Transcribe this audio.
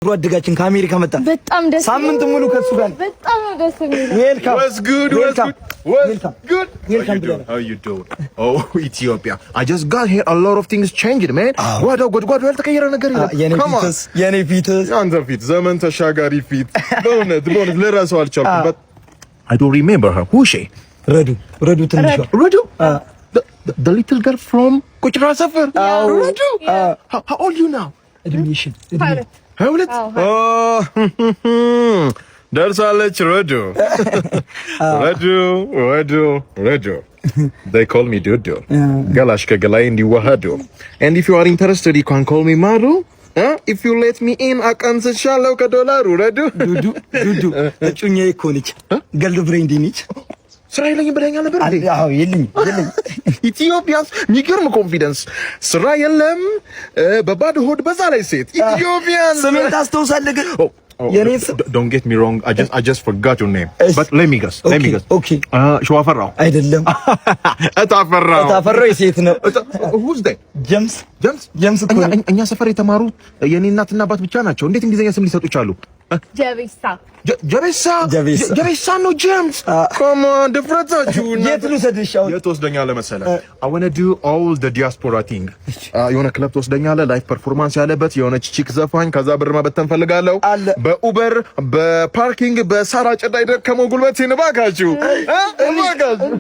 አደጋችን ከአሜሪካ መጣ። በጣም ደስ ሳምንት ሙሉ ከሱ ጋር። በጣም ነው ደስ የሚለው። Welcome. What's good? What's Welcome. good? What's Welcome. good? Welcome How you doing? ብለናል። How you doing? Oh, Ethiopia. I just got here. A lot of things changed, man. ጓዳው ጎድጓዱ ያልተቀየረ ነገር የለም። የኔ Come on. ፊትስ፣ የኔ ፊትስ? አንተ ፊት ዘመን ተሻጋሪ ፊት። በእውነት በእውነት ልረሳው አልቻልኩም። But I don't remember her. Who is she? ረዱ፣ ረዱ ትንሿ። ረዱ? The little girl from ቁጭራ ሰፈር። ረዱ? How old you now? እድሜሽን እድሜ? 22 ደርሳለች። ረዱ፣ ረዱ፣ ረዱ፣ ረዱ። They call me ዱዱ፣ ገላሽ ከገላይ እንዲዋሃዱ። And if you are interested, you can call me ማሩ። If you let me in, አቀንስሻለሁ ከዶላሩ፣ ረዱ። ዱዱ፣ ዱዱ እጩኛዬ እኮ ነች። Girlfriend ነች። ስራ የለኝም ብለኸኛል ነበር እንዴ? አዎ፣ የለኝም፣ የለኝም። Ethiopians የሚገርም confidence። ስራ የለም፣ በባዶ ሆድ፣ በዛ ላይ ሴት። Ethiopian። ስሜን ታስታውሳለህ ግን? የኔን ስም? Don't get me wrong. I just forgot your name. But let me guess. Let me guess. Okay. ሸዋፈራው። አይደለም። እታፈራው። እታፈራው የሴት ነው። Who's that? ጀምስ። ጀምስ። ጀምስ እኮ ነው። እኛ ሰፈር የተማሩ የኔ እናትና አባት ብቻ ናቸው። እንዴት እንግሊዝኛ ስም ሊሰጡ ቻሉ? ጀቤሳ። ጀቤሳ። ጀቤሳ። ጀቤሳ ነው ጀምስ። Come on, ድፍረታችሁ። የት ልውሰድሽ አሁን? የት ትወስደኛለህ መሰለህ? I wanna do all the diaspora thing. የሆነ ክለብ ትወስደኛለህ፣ live performance ያለበት፣ የሆነች chick ዘፋኝ፣ ከዛ ብር መበተን ፈልጋለሁ። አለ። በ Uber፣ በ parking፣ በሳር አጨዳ የደከመው ጉልበቴን እባካችሁ፣ እባካችሁ።